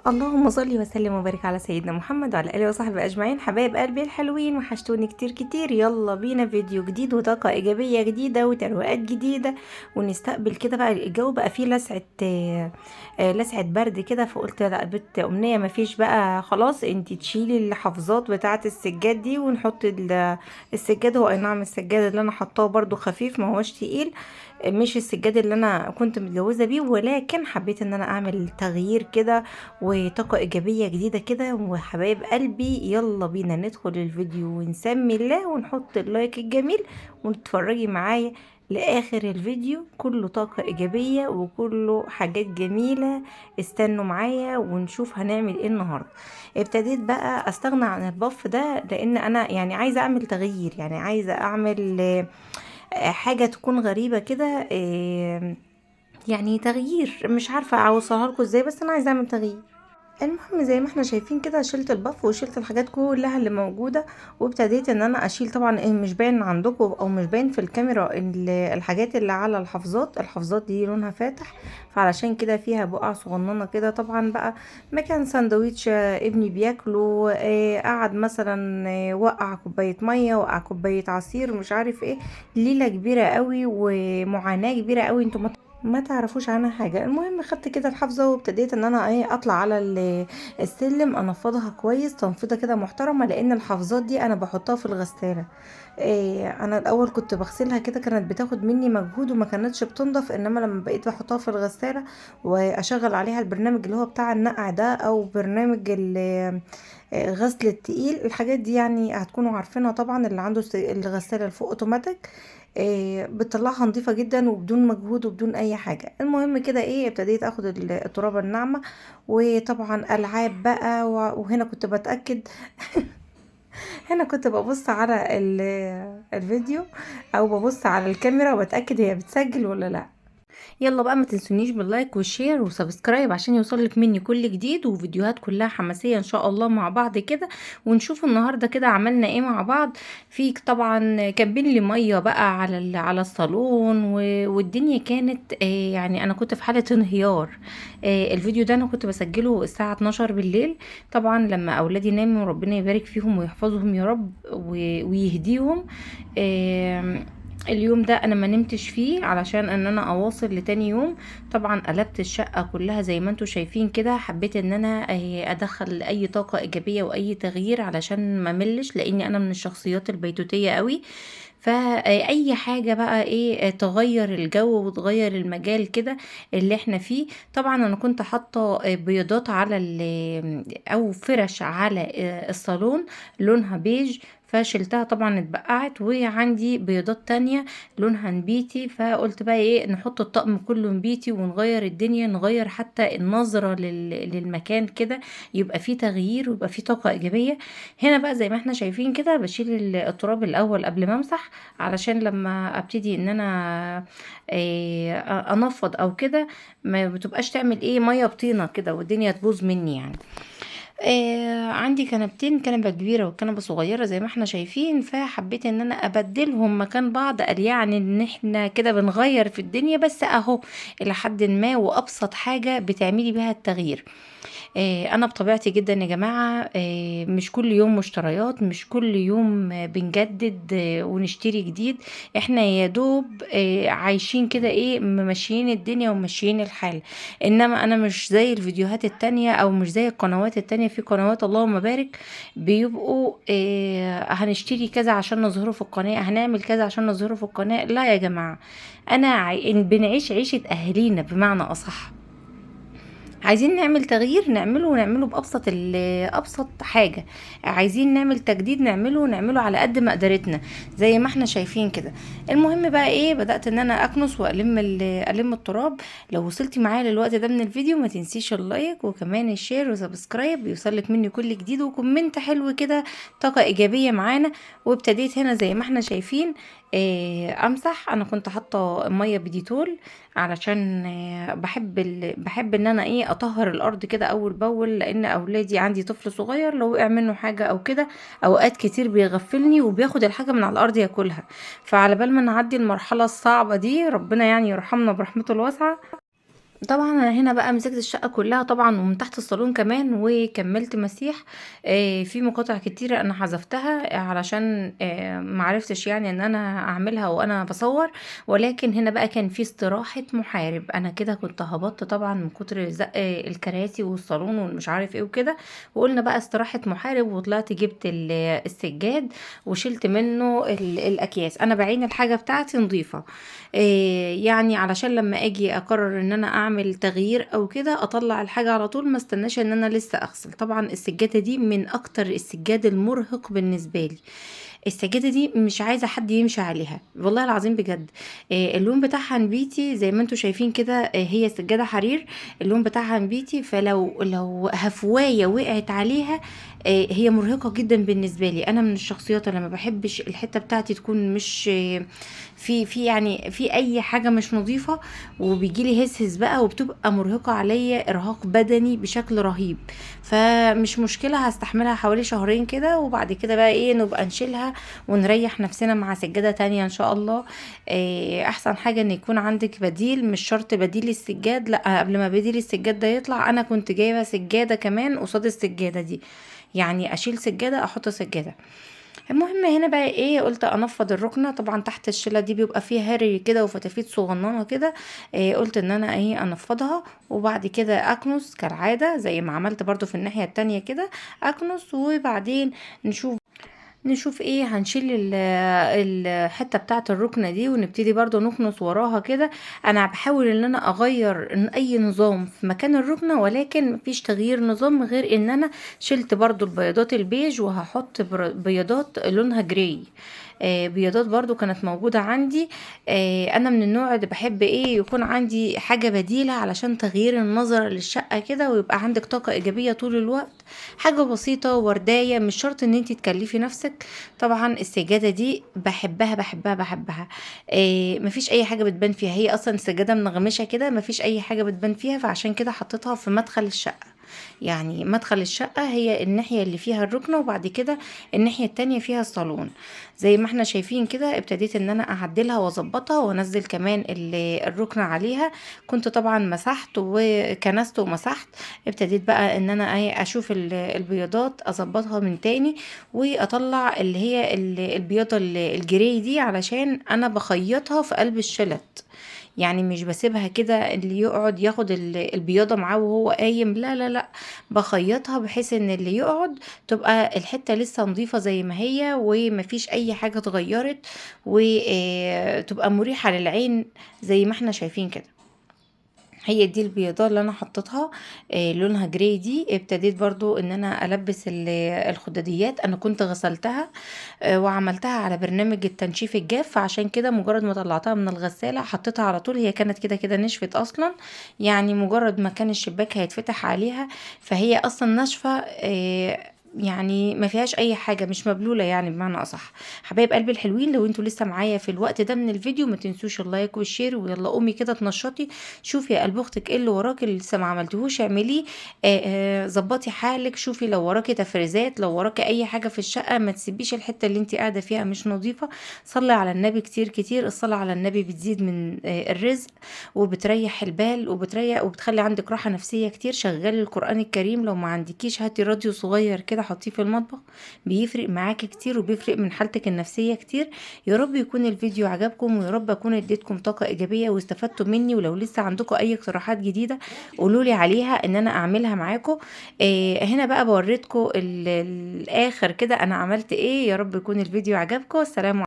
اللهم صل وسلم وبارك على سيدنا محمد وعلى اله وصحبه اجمعين. حبايب قلبي الحلوين، وحشتوني كتير كتير. يلا بينا فيديو جديد وطاقة ايجابية جديدة وترويقات جديدة، ونستقبل كده بقى. الجو بقى فيه لسعه لسعه برد كده، فقلت لا بنت امنية مفيش بقى، خلاص انتي تشيلي الحافظات بتاعه السجاد دي ونحط السجاد. هو اي نعم السجاد اللي انا حطاه برده خفيف، ما هوش تقيل، مش السجاد اللي انا كنت متجوزة بيه، ولكن حبيت ان انا اعمل تغيير كده وطاقة ايجابية جديدة كده. وحبايب قلبي يلا بينا ندخل الفيديو ونسمي الله ونحط ال like الجميل وتتفرجي معايا لاخر الفيديو، كله طاقة ايجابية وكله حاجات جميلة. استنوا معايا ونشوف هنعمل ايه النهاردة. ابتديت بقى استغنى عن الباف ده لان انا يعني عايزة اعمل تغيير، يعني عايزة اعمل حاجة تكون غريبة كده، يعني تغيير، مش عارفة اوصلها لكم ازاي، بس انا عايزة اعمل تغيير. المهم زي ما احنا شايفين كده شلت الباف وشلت الحاجات كلها اللي موجودة، وابتديت ان انا اشيل. طبعا ايه مش باين عندكم او مش باين في الكاميرا الحاجات اللي على الحافظات، الحافظات دي لونها فاتح، فعلشان كده فيها بقع صغننة كده. طبعا بقى مكان سندوتش ابني بياكله، قعد مثلا، وقع كوباية مية، وقع كوباية عصير، مش عارف ايه، ليلة كبيرة قوي ومعاناة كبيرة قوي، انتوا ما تعرفوش عنها حاجة. المهم خدت كده الحافظة وابتديت ان انا ايه اطلع على السلم انفضها كويس، تنفيضة كده محترمة، لان الحافظات دي انا بحطها في الغسالة. انا الاول كنت بغسلها كده، كانت بتاخد مني مجهود وما كانتش بتنضف، انما لما بقيت بحطها في الغسالة واشغل عليها البرنامج اللي هو بتاع النقع ده، او برنامج غسل التقيل، الحاجات دي يعني هتكونوا عارفينها طبعا، اللي عنده الغسالة الفوق اوتوماتيك، بتطلعها نظيفة جدا وبدون مجهود وبدون اي حاجة. المهم كده ايه ابتديت اخد الترابة الناعمة، وطبعا العاب بقى، وهنا كنت بتأكد، هنا كنت ببص على الفيديو او ببص على الكاميرا وبتأكد هي بتسجل ولا لا. يلا بقى ما تنسونيش بال like وال share و subscribe عشان يوصلك مني كل جديد وفيديوهات كلها حماسية ان شاء الله مع بعض كده. ونشوف النهاردة كده عملنا ايه مع بعض. في طبعا كبين لي مية بقى على الصالون، والدنيا كانت، يعني انا كنت في حالة انهيار. الفيديو ده انا كنت بسجله الساعة 12 بالليل، طبعا لما اولادي ناموا، ربنا يبارك فيهم ويحفظهم يا رب ويهديهم. اليوم ده انا ما نمتش فيه علشان ان انا اواصل لتاني يوم. طبعا قلبت الشقة كلها زي ما انتم شايفين كده، حبيت ان انا ادخل اي طاقة ايجابية واي تغيير علشان ما ملش، لاني انا من الشخصيات البيتوتية قوي، فاي حاجة بقى ايه تغير الجو وتغير المجال كده اللي احنا فيه. طبعا انا كنت حاطة بيضات على او فرش على الصالون لونها بيج، فشلتها طبعا اتبقعت، وعندي بيضات تانية لونها نبيتي، فقلت بقى ايه نحط الطقم كله نبيتي ونغير الدنيا، نغير حتى النظرة للمكان كده، يبقى فيه تغيير ويبقى فيه طاقة ايجابية. هنا بقى زي ما احنا شايفين كده بشيل التراب الاول قبل ما امسح، علشان لما ابتدي ان انا انفض او كده ما بتبقاش تعمل ايه مية بطينة كده والدنيا تبوظ مني يعني. عندي كنبتين، كنبة كبيرة وكنبة صغيرة زي ما احنا شايفين، فحبيت ان انا ابدلهم مكان بعض، قال يعني ان احنا كده بنغير في الدنيا، بس اهو الى حد ما، وابسط حاجة بتعملي بيها التغيير. انا بطبيعتي جدا يا جماعة، مش كل يوم مشتريات، مش كل يوم بنجدد، ونشتري جديد، احنا يا دوب، عايشين كده ايه ممشيين الدنيا ومشيين الحال. انما انا مش زي الفيديوهات التانية او مش زي القنوات التانية، في قنوات اللهم بارك بيبقوا، هنشتري كذا عشان نظهره في القناة، هنعمل كذا عشان نظهره في القناة. لا يا جماعة، بنعيش عيشة اهالينا بمعنى اصح. عايزين نعمل تغيير نعمله، ونعمله بأبسط أبسط حاجة. عايزين نعمل تجديد نعمله، ونعمله على قد ما قدرتنا زي ما احنا شايفين كده. المهم بقى ايه بدأت ان انا اكنس والم الم التراب. لو وصلتي معايا للوقت ده من الفيديو ما تنسيش ال like وكمان ال share و subscribe، يوصلك مني كل جديد، و comment حلو كده طاقة ايجابية معانا. وابتديت هنا زي ما احنا شايفين، امسح. انا كنت حاطة مية بديتول علشان، بحب ان انا ايه اطهر الارض كده اول باول، لان اولادي عندي طفل صغير لو وقع منه حاجة او كده اوقات كتير بيغفلني وبياخد الحاجة من على الارض ياكلها، فعلى بال ما نعدي المرحلة الصعبة دي ربنا يعني يرحمنا برحمته الواسعة. طبعا انا هنا بقى مسكت الشقة كلها طبعا، ومن تحت الصالون كمان، وكملت مسيح. في مقاطع كتيرة انا حذفتها علشان معرفتش يعني ان انا اعملها وانا بصور. ولكن هنا بقى كان في استراحة محارب، انا كده كنت هبطت طبعا من كتر زق الكراسي والصالون والمش عارف ايه وكده، وقلنا بقى استراحة محارب. وطلعت جبت السجاد وشلت منه الاكياس. انا بعين الحاجة بتاعتي نظيفة، يعني علشان لما اجي اقرر ان انا اعمل تغيير او كده اطلع الحاجة على طول، ما استناش ان انا لسه اغسل. طبعا السجادة دي من اكتر السجاد المرهق بالنسبة لي، السجادة دي مش عايزة حد يمشي عليها والله العظيم بجد. اللون بتاعها نبيتي زي ما انتم شايفين كده، هي سجادة حرير، اللون بتاعها نبيتي، فلو هفواية وقعت عليها، هي مرهقة جدا بالنسبة لي. انا من الشخصيات اللي ما بحبش الحتة بتاعتي تكون مش في يعني في اي حاجة مش نظيفة، وبيجيلي هس بقى، وبتبقى مرهقة عليا ارهاق بدني بشكل رهيب. فمش مشكلة، هستحملها حوالي شهرين كده، وبعد كده بقى ايه نبقى نشيلها ونريح نفسنا مع سجادة تانية ان شاء الله. احسن حاجة ان يكون عندك بديل، مش شرط بديل السجاد، لا قبل ما بديل السجاد ده يطلع انا كنت جايبة سجادة كمان قصاد السجادة دي، يعني اشيل سجادة احط سجادة. المهم هنا بقى ايه، قلت انفض الركنه. طبعا تحت الشلة دي بيبقى فيها هري كده وفتافيت صغننه كده، قلت ان انا ايه انفضها، وبعد كده اكنس كالعادة زي ما عملت برضو في الناحية التانية كده، اكنس وبعدين نشوف ايه هنشيل الحتة بتاعه الركنه دي، ونبتدي برضو نكنس وراها كده. انا بحاول ان انا اغير اي نظام في مكان الركنه، ولكن مفيش تغيير نظام غير ان انا شلت برضو البياضات البيج، وهحط بياضات لونها gray. بياضات برضو كانت موجودة عندي. انا من النوع اللي بحب ايه يكون عندي حاجة بديلة علشان تغيير النظر للشقة كده، ويبقى عندك طاقة ايجابية طول الوقت. حاجة بسيطة ورداية، مش شرط ان انتي تكلفي نفسك. طبعا السجادة دي بحبها بحبها بحبها، مفيش اي حاجة بتبان فيها، هي اصلا السجادة منغمشة كده مفيش اي حاجة بتبان فيها، فعشان كده حطيتها في مدخل الشقة. يعني مدخل الشقة هي الناحية اللي فيها الركنة، وبعد كده الناحية التانية فيها الصالون. زي ما احنا شايفين كده ابتديت ان انا اعدلها واظبطها وانزل كمان الركنة عليها. كنت طبعا مسحت وكنست ومسحت، ابتديت بقى ان انا ايه اشوف البياضات اظبطها من تاني، واطلع اللي هي البياضة الجري دي علشان انا بخيطها في قلب الشلت، يعني مش بسيبها كده اللي يقعد ياخد البياضة معاه وهو قايم، لا لا لا، بخيطها بحيث ان اللي يقعد تبقى الحتة لسه نظيفة زي ما هي ومفيش اي حاجة اتغيرت، وتبقى مريحة للعين زي ما احنا شايفين كده. هي دي البياضة اللي انا حطيتها، لونها جراي دي. ابتديت برضو ان انا البس الخداديات، انا كنت غسلتها، وعملتها على برنامج التنشيف الجاف، فعشان كده مجرد ما طلعتها من الغسالة حطيتها على طول، هي كانت كده كده نشفت اصلا، يعني مجرد ما كان الشباك هيتفتح عليها فهي اصلا ناشفة، يعني ما فيهاش اي حاجة، مش مبلوله يعني بمعنى اصح. حبايب قلبي الحلوين، لو انتوا لسه معايا في الوقت ده من الفيديو ما تنسوش ال like وال share، ويلا قومي كده تنشطي، شوفي يا قلب اختك ايه اللي وراكي اللي لسه ما عملتيهوش اعمليه، ظبطي حالك، شوفي لو وراكي تفريزات، لو وراكي اي حاجة في الشقة، ما تسيبيش الحتة اللي انت قاعدة فيها مش نظيفة. صلي على النبي كتير كتير، الصلاة على النبي بتزيد من الرزق وبتريح البال وبتريح وبتخلي عندك راحة نفسية كتير. شغلي القران الكريم، لو ما عندكيش هاتي راديو صغير كده حطيه في المطبخ، بيفرق معاكي كتير وبيفرق من حالتك النفسية كتير. يا رب يكون الفيديو عجبكم، ويا رب اكون اديتكم طاقة ايجابية واستفدتوا مني. ولو لسه عندكم اي اقتراحات جديدة قولولي عليها ان انا اعملها معاكم. هنا بقى بوريتكم الاخر كده انا عملت ايه. يا رب يكون الفيديو عجبكم. السلام عليكم.